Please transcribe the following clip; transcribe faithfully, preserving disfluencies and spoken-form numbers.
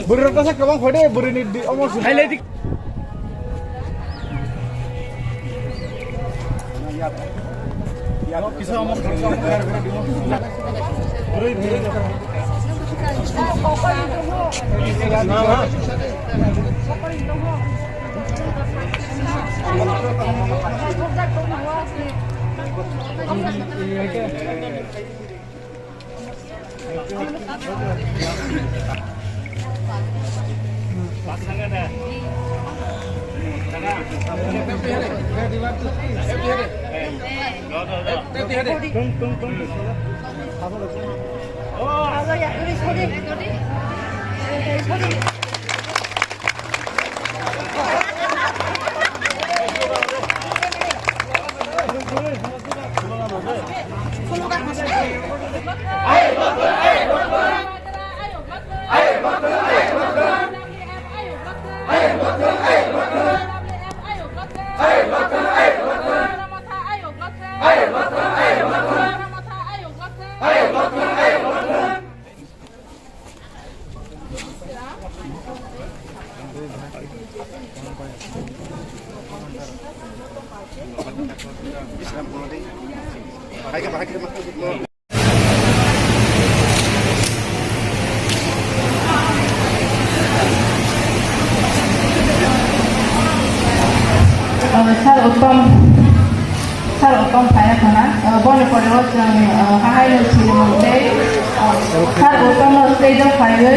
Bwrwi rok bwsa kwbang phai de, bwrwi ni di omo si. Hai lai di. Kisa omo. Bwrwi, bwrwi. Sir Uttom, Sir Uttom phaiya khana, boni pore o chwng, ah, haino siri mung tei, ah, Sir Uttom no stage o phaiwi.